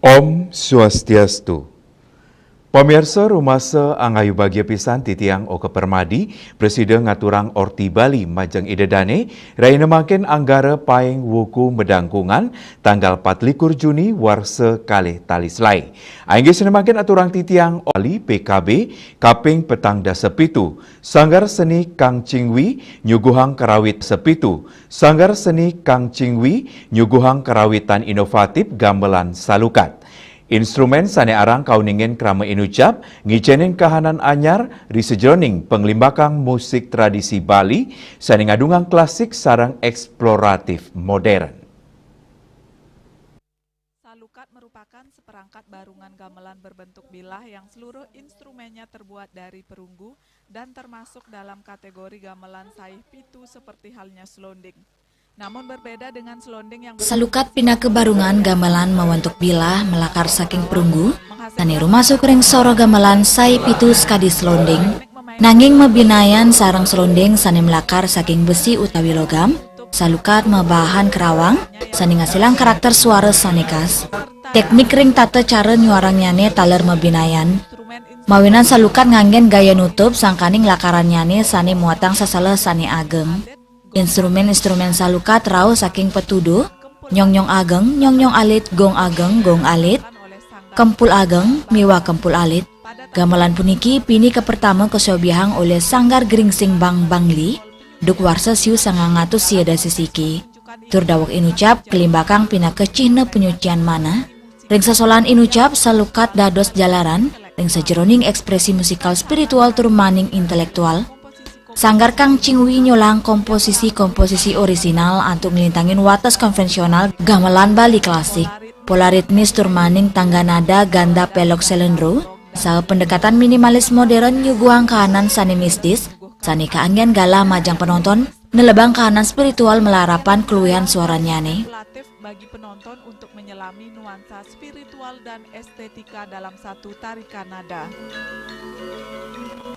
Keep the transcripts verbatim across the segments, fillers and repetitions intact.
Om Swastiastu. Pamiarsa, rumasa angayu bagia pisan titiang Oka Permadi, prasida ngaturang Orti Bali majeng Ida Dane, rahina mangkin Anggara paing wuku madangkungan, tanggal patlikur Juni warsa kalih tali selaé. Inggih sane mangkin aturang titiang Bali P K B kaping petang dasa pitu, Sanggar Seni Kang Ching Wee nyuguhang karawit sepitu, Sanggar Seni Kang Ching Wee nyuguhang karawitan inovatif gamelan salukat. Instrumen sane arang kauningin krama inucap, ngicenin kahanan anyar ri sajeroning panglimbakang musik tradisi Bali sane ngadungang klasik sareng eksploratif modern. Salukat merupakan seperangkat barungan gamelan berbentuk bilah yang seluruh instrumennya terbuat dari perunggu dan termasuk dalam kategori gamelan saih pitu seperti halnya selonding. Namun berbeda dengan selonding yang Salukat pinaka barungan gamelan mawentuk bilah malakar saking perunggu, sane rumasuk ring soroh gamelan saih pitu sakadi selonding, nanging mabinayan sareng selonding sane malakar saking besi utawi logam, salukat mabahan kerawang, sane ngasilang karakter suara sane khas. Teknik ring tata cara nyuarangnyane taler mabinayan. Mawinan salukat nganggen gaya nutup sangkaning lakarannyane sane muatang sasalah sane ageng. Instrumen-instrumen salukat rauh saking petuduh, nyong-nyong ageng, nyong-nyong alit, gong ageng, gong alit, kempul ageng, miwah kempul alit. Gamelan puniki pinih kapertama kasobiahang olih Sanggar Gringsing Bang Bangli, duk warsa siu sangang atus sia dasa siki. Tur daweg inucap kalimbakang pinaka cihna panyucian manah. Ring sesolahan inucap salukat dados jalaran ring sajeroning ekspresi musikal spiritual tur maning intelektual. Sanggar Kang Ching Wee nyolahang komposisi-komposisi orisinal antuk nglintangin wates konvensional gamelan Bali klasik, pola ritmis tur maning tangga nada ganda pelok selendro, saha pendekatan minimalis modern nyuguhang kahanan sane mistis, sane kaanggen galah majeng penonton nelebang kahanan spiritual malarapan kaluihan suarannyane. Bagi penonton untuk menyelami nuansa spiritual dan estetika dalam satu tarikan nada.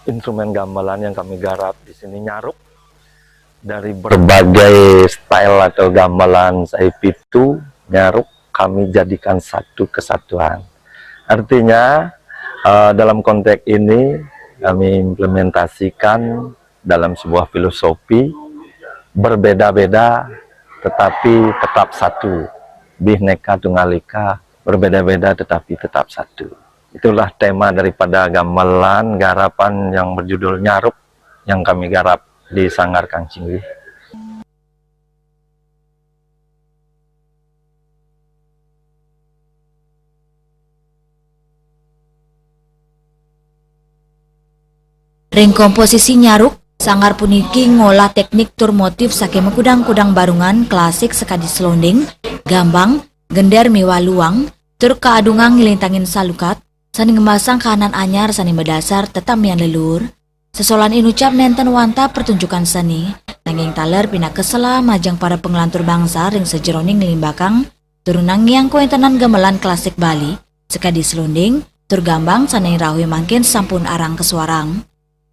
Instrumen gamelan yang kami garap di sini nyaruk dari berbagai style atau gamelan saih pitu, nyaruk kami jadikan satu kesatuan. Artinya, eh, dalam konteks ini kami implementasikan dalam sebuah filosofi berbeda-beda tetapi tetap satu. Bhinneka Tunggal Ika, berbeda-beda tetapi tetap satu. Itulah tema daripada gamelan garapan yang berjudul Nyaruk yang kami garap di Sanggar Kang Ching Wee. Ring komposisi nyaruk, sanggar puniki ngolah teknik tur motif saking makudang-kudang barungan klasik sakadi selonding, gambang, gender miwah luang, tur kaadungang nglintangin salukat, sane ngembasang kahanan anyar sane madasar tetamian leluhur. Sesolahan inucap nenten wantah pertunjukan seni, nanging taler pinaka selah majeng para panglantur bangsa ring sajeroning nglimbakang tur nangiang kawentenan gamelan klasik Bali, sakadi selonding, tur gambang sane rauh mangkin sampun arang kasuarang.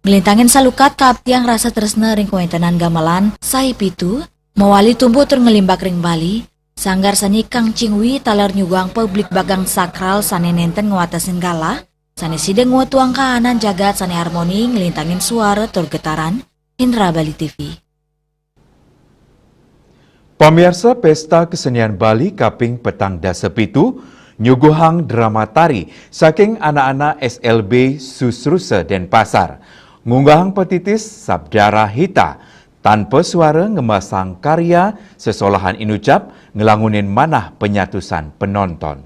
Nglintangin salukat kaaptiang rasa tresna ring kawentenan gamelan sahi pitu, mawali tumbuh tur nglimbak ring Bali, Sanggar Seni Kang Ching Wee taler nyuguhang pabligbagang sakral sane nenten ngwatesin galah, sane sida ngwetuang kahanan jagat sane harmoni nglintangin suara tur getaran. Indra Bali T V. Pamiarsa, Pesta Kesenian Bali kaping petang dasa pitu nyuguhang drama tari saking anak-anak S L B Susrusa Denpasar. Ngunggahang patitis Sabdara Hita tanpa suara ngemasang karya sesolahan inucap nglangunin manah penyatusan penonton.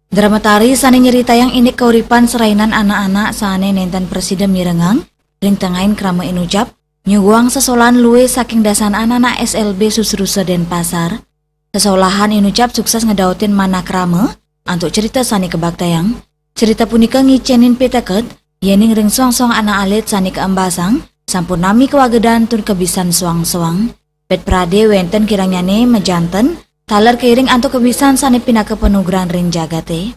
Drama tari sane nyritayang indik kauripan serainan anak-anak sane nenten prasida mirengang ring tengahing krama inucap, nyuguhang sesolahan luwih saking dasan anak-anak S L B Susrusa Denpasar. Sesolahan inucap sukses ngedautin manah krama antuk cerita sane kabaktayang. Cerita punika ngicenin piteket yening ring soang-soang anak alit sane kaembasang sampun nami kawagedan tur kabisan soang-soang. Pet prade wenten kirangnyane majanten, taler kairing antuk kabisan sane pinaka panugrahan ring jagate.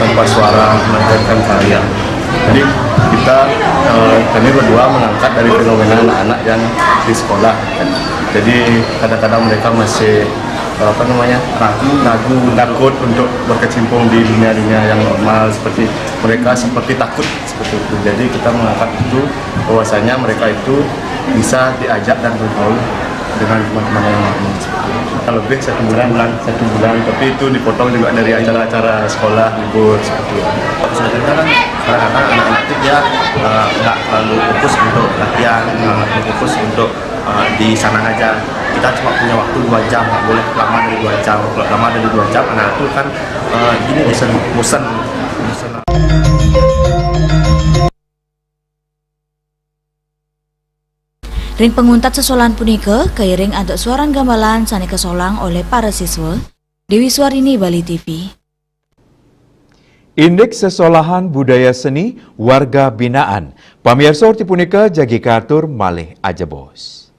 Tanpa suara menaklukkan karya. Jadi kita, eh, kami berdua mengangkat dari fenomena anak-anak yang di sekolah. Jadi kadang-kadang mereka masih, eh, apa namanya, ragu, ragu, takut untuk berkecimpung di dunia-dunia yang normal, seperti mereka seperti takut seperti itu. Jadi kita mengangkat itu, bahwasanya mereka itu bisa diajak dan bergaul dengan teman-teman yang lain. Lebih satu bulan, bulan, satu bulan, tapi itu dipotong juga dari acara-acara sekolah, libur, seperti itu. Sebenarnya kan kadang-kadang anak-anak itu dia, eh, nggak terlalu fokus untuk latihan, nggak terlalu fokus untuk, eh, di sana aja. Kita cuma punya waktu dua jam, nggak boleh lama dari dua jam. Kalau lama dari dua jam, anak itu kan, eh, ini bosan, bosan, bosan. Ring panguntat sesolahan punika, kairing antuk suaran gamelan sane kasolang olih para siswa, Dewi Suarini, Bali T V. Indik sesolahan budaya seni warga binaan. Pamiarsa, orti punika jagi katur malih ajebos.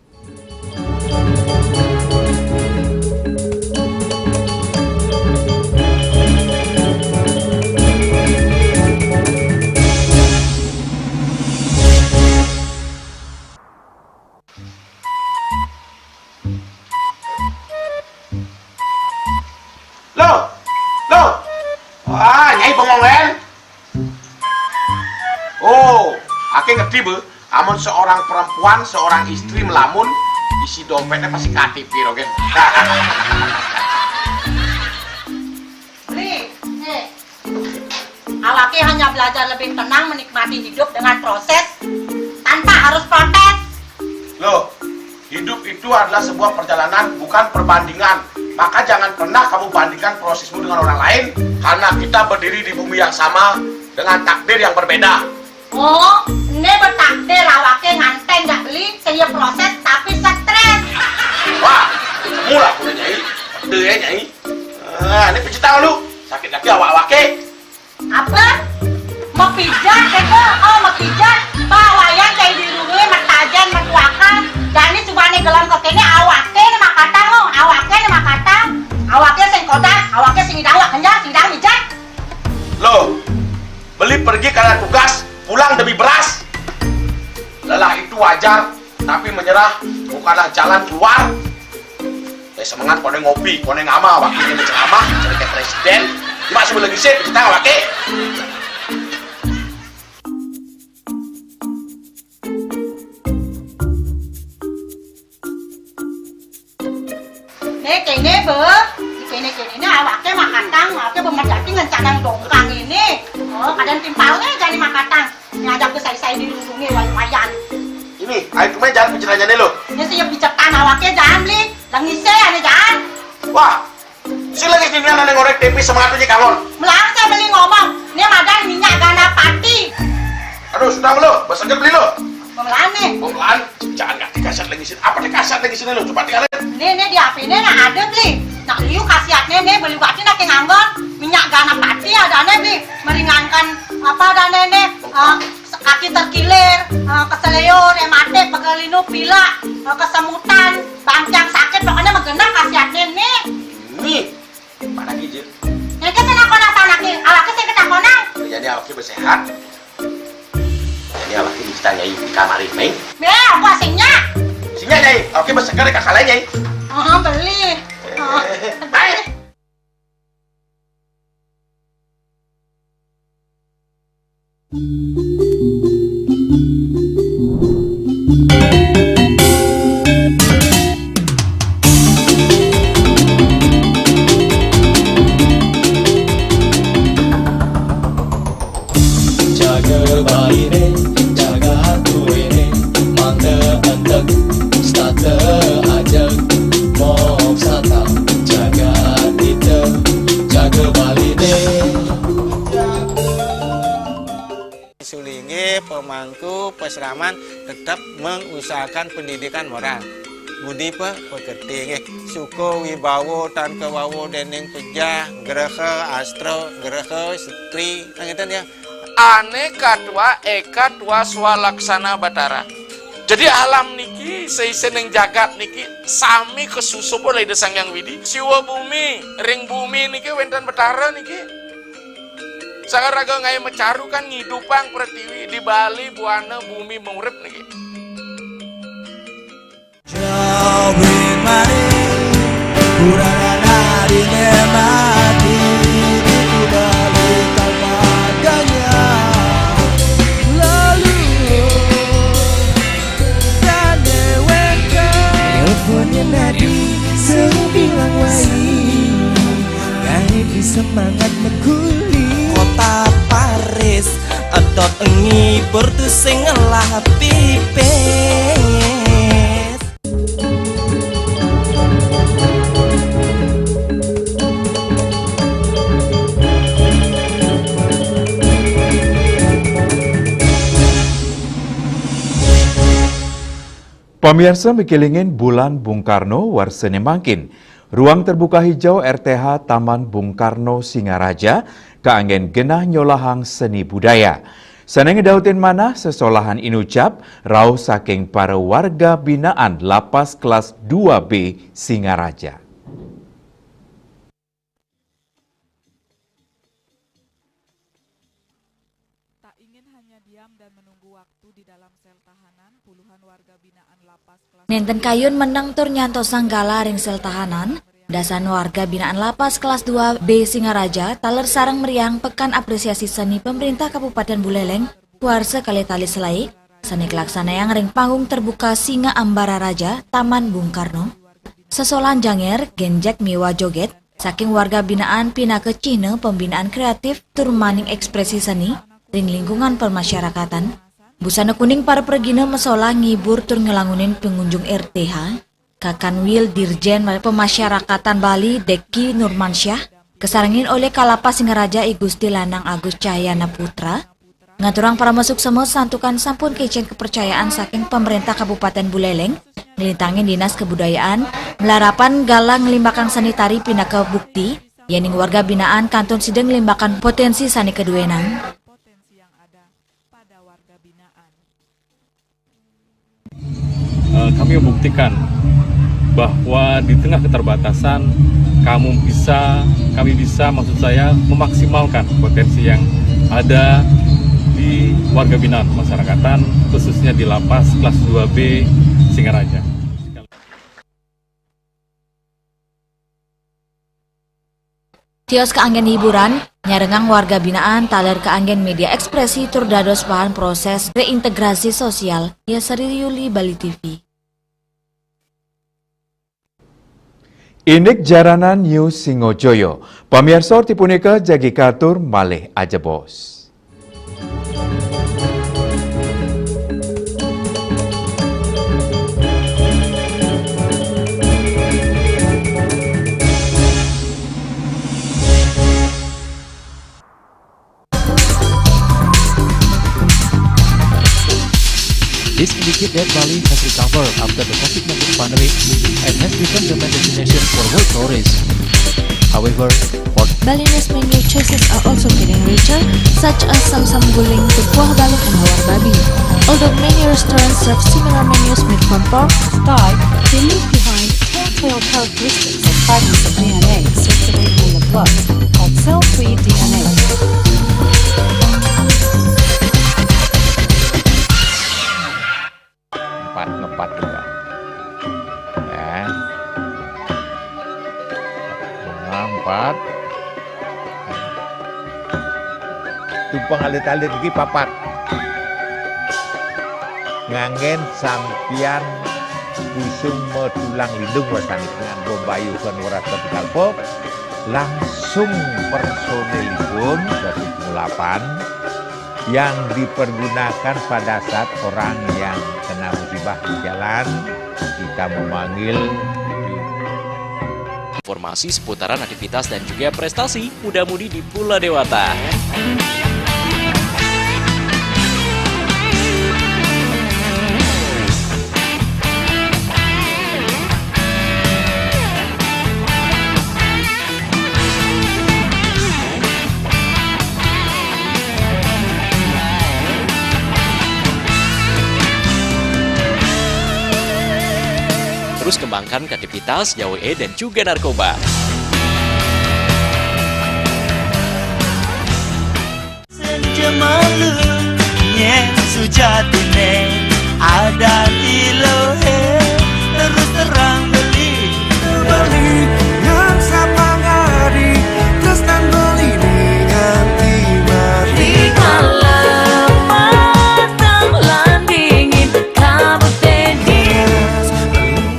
Loh, loh. Ah, Nyai bengong, Len. Oh, ake ngerti, Bu. Amun seorang perempuan, seorang istri melamun, isi dompetnya pasti K T P, rogen. Beli, eh, awake hanya belajar lebih tenang menikmati hidup dengan proses tanpa harus protes. Loh, hidup itu adalah sebuah perjalanan, bukan perbandingan. Maka jangan pernah kamu bandingkan prosesmu dengan orang lain, karena kita berdiri di bumi yang sama dengan takdir yang berbeda. Oh, ini bertakdir awake nganten jak beli, saya proses tapi stres. Wah, mula aku nyai, betul ya nyai. Ah, ini pijit dulu, sakit lagi awak-awake. Apa? Mepijat kata? Oh, mepijat. Pak, wayan kayak di rumah, metajen, metuakan. Jani cuma nih gelam ke kene, awake nih makatang, oh, awake nih makatang. Awake sing kodak, awake sing idang, wak kenyang, sing idang mijat. Loh, beli pergi karena tugas, pulang demi beras. Lelah itu wajar, tapi menyerah bukanlah jalan keluar. Eh, semangat, kono ngopi, kono ngama, wakilnya menceramah, cerita presiden. Cuma sebelum lagi sih, kita wakil. Nih, kene, be. Kene, kene, ini awake makatang, awake bemer daging ngencanang dongkang ini. Oh, kadang timpalnya jadi makatang. Ngajak ke saya-saya di lubungnya, wayan. Ini, ayo kemana jalan penceramahnya lo? Ini sih yang picetan awake jangan beli. Lengise ane jangan. Wah, si lagi sini ane ngorek tempe semangat aja kangon. Melangsa beli ngomong, ini madan minyak gana pati. Aduh, sudah lo, besoknya beli lo. Pemelan nih. Pemelan, jangan ngerti kasar lagi sini. Apa nih kasar lagi sini lo? Coba tinggalin. Nih, nih di H P nih nah ada beli. Nak liu khasiatnya nih beli batin nak nganggon minyak gana pati ada nih beli meringankan apa ada nih nih. Eh, kaki terkilir, eh, keseleo, rematik, pegelinu, pilek, eh, kesemutan, bangkiang sakit, pokoknya menggenap khasiatnya nih. Nih, mana gijil? Yang kita nak kona sana ki, awaknya sih kita kona. Jadi awaknya bersehat. Jadi awaknya kita nyai di kamar ini. Be, aku asingnya. Sini nyai, awaknya berseger kakak lain nyai. Oh, beli. Oh, beli. Jaga baine, jaga tuene, mangda enteg, stata ajeg, mok sata, jaga ita, jaga baline. Sulinggih, pemangku, peseraman tetap mengusahakan pendidikan moral. Budi pe pekerti nggih. Suka wibawa tan kawawa dening pejah, graha astra, graha setri, nah, ngeten ya. Ane katwa eka twa swalaksana batara. Jadi alam niki seisening jagat niki sami kasusup oleh Ida Sang Hyang Widi. Siwa bumi, ring bumi niki wenten betara niki. Sagaragah ngaé macaru kan ngidupang pertiwi di Bali, buana bumi maurip niki. Semangat mekuli. Kota Paris, otot ngibur tu sing ngelah pipis. Pamiarsa, mikilingin Bulan Bung Karno warsa né mangkin. Ruang terbuka hijau R T H Taman Bung Karno Singaraja kaanggén genah nyolahang seni budaya. Sané ngedautin manah sesolahan inucap rauh saking para warga binaan Lapas Kelas dua B Singaraja. Tak ingin hanya diam dan menunggu waktu di dalam sel tahanan, puluhan warga binaan Lapas Kelas Nénten kayun meneng tur nyantosang galah ring sel tahanan, dasan warga binaan Lapas Kelas dua B Singaraja taler sareng meriahang Pekan Apresiasi Seni Pemerintah Kabupaten Buleleng, warsa kalih tali selaé, sané kalaksanayang ring panggung terbuka Singa Ambara Raja, Taman Bung Karno. Sesolahan janger, genjek miwah jogét, saking warga binaan pinaka cihna pembinaan kreatif tur maning ekspresi seni ring lingkungan permasyarakatan. Busana kuning para pragina masolah ngibur tur nglangunin pengunjung R T H, Kakanwil Dirjen Pemasyarakatan Bali Deki Nurmansyah, kasarengin olih Kalapas Singaraja I Gusti Lanang Agus Cahyana Putra, ngaturang parama suksema santukan sampun kicen kepercayaan saking Pemerintah Kabupaten Buleleng, nglintangin Dinas Kebudayaan, malarapan galah nglimbakang seni tari pinaka bukti, yéning warga binaan kantun sida nglimbakang potensi sané kaduénang. Eh, kami membuktikan bahwa di tengah keterbatasan, kamu bisa, kami bisa, maksud saya, memaksimalkan potensi yang ada di warga binaan pemasyarakatan, khususnya di Lapas Kelas dua B Singaraja. Tios kaanggén hiburan, nyarengang warga binaan taler kaanggén média ekspresi tur dados bahan proses reintegrasi sosial, ya Sri Yuli, Bali T V. Indik jaranan News Singojaya. Pamiarsa, orti punika jagi katur malih ajebos. This indicate that Bali has recovered after the COVID nineteen pandemic and has become the main destination for world tourists. However, for Bali's menu choices are also getting richer, such as samsam guling, kuah balung, and hawar babi. Although many restaurants serve similar menus made from pork, Thai, they leave behind telltale characteristics of fragments of D N A circulating in the blood, called cell-free D N A. Empat, ngepat juga. Ya. Nah, empat. Tumpeng alit-alit iki papat. Nganggén sampiyan busung metulang lindung, wasanipun nganggo bayuhan weras kepikalpa, langsung personilipun, dados pengulapan, yang dipergunakan pada saat orang yang kena musibah di jalan, kita memanggil. Informasi seputaran aktivitas dan juga prestasi muda-mudi di Pulau Dewata. Terus kembangkan kreativitas, jauhi dan juga narkoba. Malu, nyen sujatine adan ilohe, terus terang beli. Bali ngan sapangadi, tresnan Bali nganti mati. Rikala matang lan dingin, kabute dingin.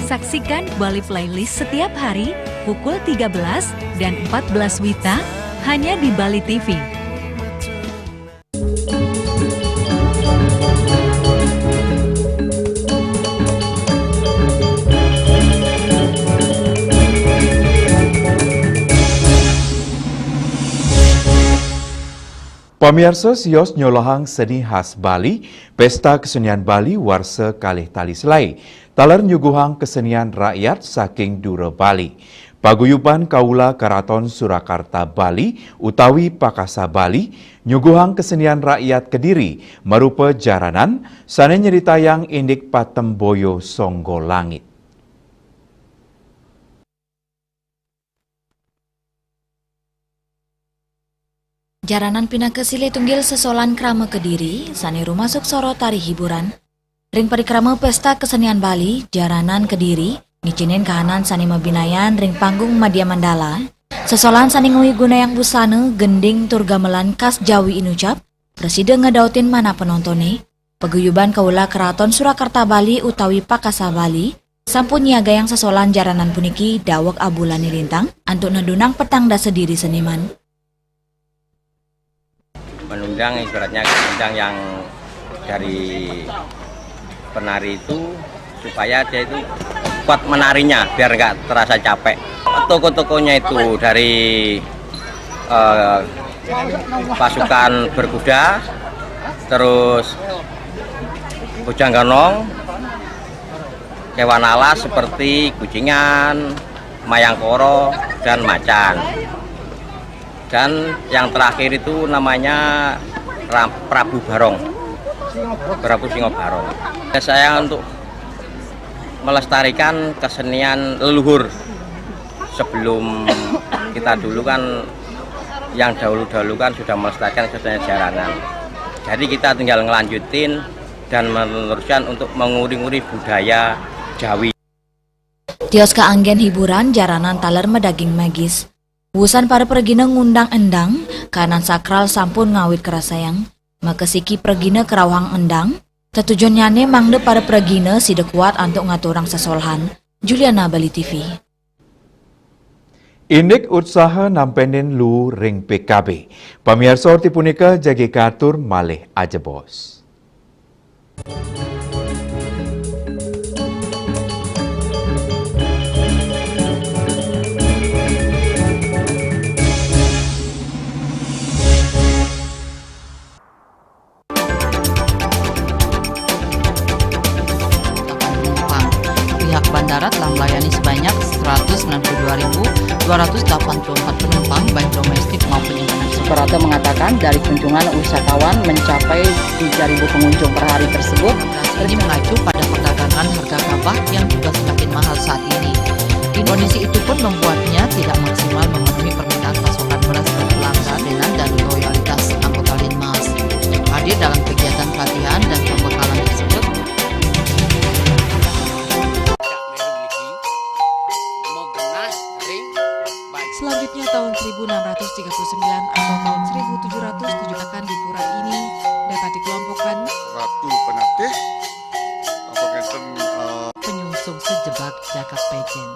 Saksikan Bali Playlist setiap hari pukul tiga belas dan empat belas wita hanya di Bali T V. Pamiarsa, sios nyolohang seni khas Bali, Pesta Kesenian Bali warsa kalih tali selae, taler nyuguhang kesenian rakyat saking dura Bali. Paguyuban Kaula Karaton Surakarta Bali utawi Pakasa Bali nyuguhang kesenian rakyat Kediri marupa jaranan sane nyritayang indik patemboyo sangga langit. Jaranan pinaka silih tunggil sesolan krama Kediri sane rumasuk soroh tari hiburan ring parikrama Pesta Kesenian Bali, jaranan Kediri ngicinin kahanan sane mabinayan ring panggung madya mandala, sesolan sane ngwigunayang busana, gending tur gamelan khas Jawi inucap, prasida ngedautin manah panontone. Paguyuban Kaula Keraton Surakarta Bali utawi Pakasa Bali sampun nyiagayang sesolan jaranan puniki daweg abulane lintang antuk nedunang petang dasa diri seniman. Menunggang, ibaratnya gendang yang dari penari itu supaya dia itu kuat menarinya biar nggak terasa capek. Tokoh-tokohnya itu dari eh, pasukan berkuda, terus Bojong Gendong, kewan alas seperti kucingan, mayangkara, dan macan. Dan yang terakhir itu namanya Ra-, Prabu Barong. Prabu Singo Barong. Ya, saya untuk melestarikan kesenian leluhur. Sebelum kita dulu kan, yang dahulu-dahulu kan sudah melestarikan kesenian jaranan. Jadi kita tinggal ngelanjutin dan meneruskan untuk menguri-nguri budaya Jawi. Tios kaanggen hiburan, jaranan taler madaging magis. Wusan para pragina ngundang endang, kahanan sakral sampun ngawit karasayang. Makasiki pragina karauhang endang, tetujonnyane mangda para pragina sida kuat antuk ngaturang sesolahan. Juliana, Bali T V. Indik utsaha nampenin luu ring P K B. Pamiarsa, orti punika jagi katur malih ajebos. Pihak bandara telah melayani sebanyak seratus sembilan puluh dua ribu dua ratus delapan puluh empat penumpang, baik domestik maupun internasional. Suprapto mengatakan dari kunjungan wisatawan mencapai tiga ribu pengunjung per hari tersebut. Ini mengacu pada perdagangan harga gabah yang juga semakin mahal saat ini. Kondisi itu pun membuatnya tidak maksimal memenuhi permintaan pasokan beras ke pelanggan dan loyalitas anggota Linmas. Hadir dalam kegiatan pelatihan dan pembekalan tersebut, Selanjutnya, tahun seribu enam ratus tiga puluh sembilan atau tahun seribu tujuh ratus tujuh akan di pura ini dapat dikelompokkan Ratu Penatih, apa ngenten, eh, penyungsung sejebag jagat pejen.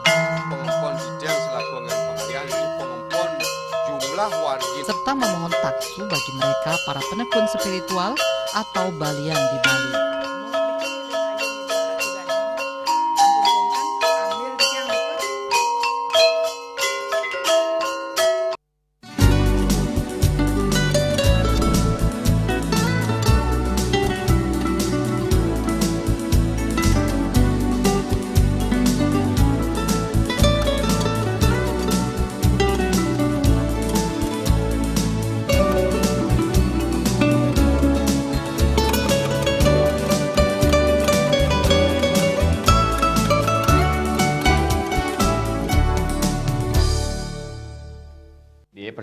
Pengempon Bidang selaku anggaran pengalihan, ini pengempon jumlah wargi. Serta memohon taksu bagi mereka para penekun spiritual atau balian di Bali.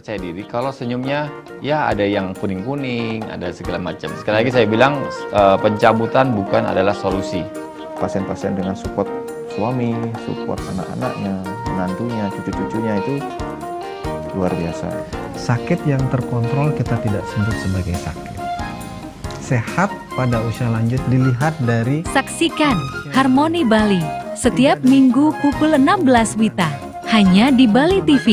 Saya diri kalau senyumnya ya ada yang kuning-kuning, ada segala macam. Sekali lagi saya bilang, eh, pencabutan bukan adalah solusi. Pasien-pasien dengan support suami, support anak-anaknya, menantunya, cucu-cucunya itu luar biasa. Sakit yang terkontrol kita tidak sebut sebagai sakit. Sehat pada usia lanjut dilihat dari... Saksikan Harmoni Bali setiap minggu pukul enam belas wita, hanya di Bali T V.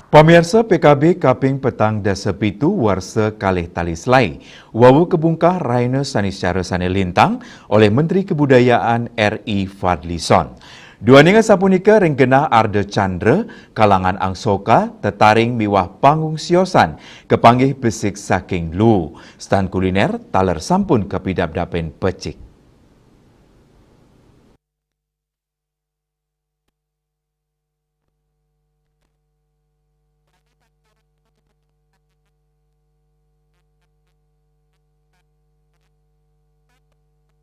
Pamiarsa, P K B kaping petang dasa pitu warsa kalih tali selai wau kabungkah rahina sane secara sane lintang olih Menteri Kebudayaan R I Fadlison. Duaning asapunika ring genah Ardha Candra, kalangan Angsoka, tetaring miwah panggung siosan kapanggih besik saking Luwu. Stand kuliner taler sampun kapidapdapin becik.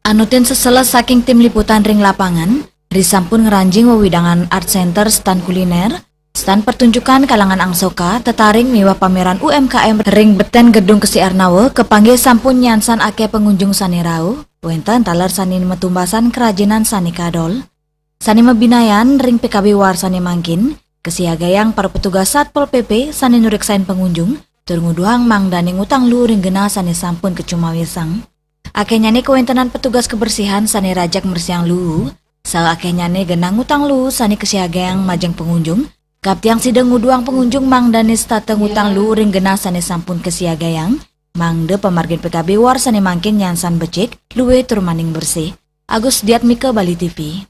Anutin seseles saking tim liputan ring lapangan, risampun ngranjing wewidangan Art Center stand kuliner, stand pertunjukan kalangan Angsoka, tetaring miwah pameran U M K M ring beten gedung K S I Arnawa, kapanggih sampun nyansan akeh pangunjung sane rauh, wenten taler sane matumbasan kerajinan sane kadol. Sane mabinayan ring P K B war sane mangkin, kasiagayang para petugas Satpol P P sane nureksain pangunjung, tur nguduhang mangdane ngutang luwu ring genah sane sampun kacumawisang. Akehnyane kawentenan petugas kebersihan sane rajeg mresihang luwu, saha akehnyane genah ngutang luwu sane kasiagayang majeng pangunjung, kaptiang sida nguduhang pangunjung mangdane setata ngutang luwu ring genah sane sampun kasiagayang, mangda pamargin P K B war sane mangkin nyansan becik, luwih tur maning bersih. Agus Diatmika, Bali T V.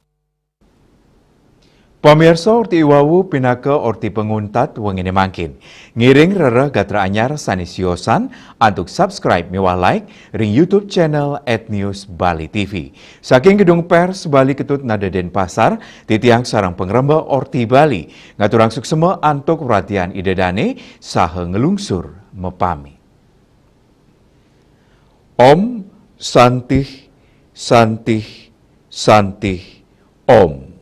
Pamirsa, orti iwawu pinaka orti panguntat wengine mangkin. Ngiring rereh gatra anyar sane siosan antuk subscribe miwah like ring YouTube channel at News Bali T V. Saking Gedung Pers Bali Ketut Nada Denpasar, titiang sareng pangrembag Orti Bali ngaturang suksma antuk ratian Ida Dane saha nglungsur mapamit. Om Santih, Santih, Santih, Om.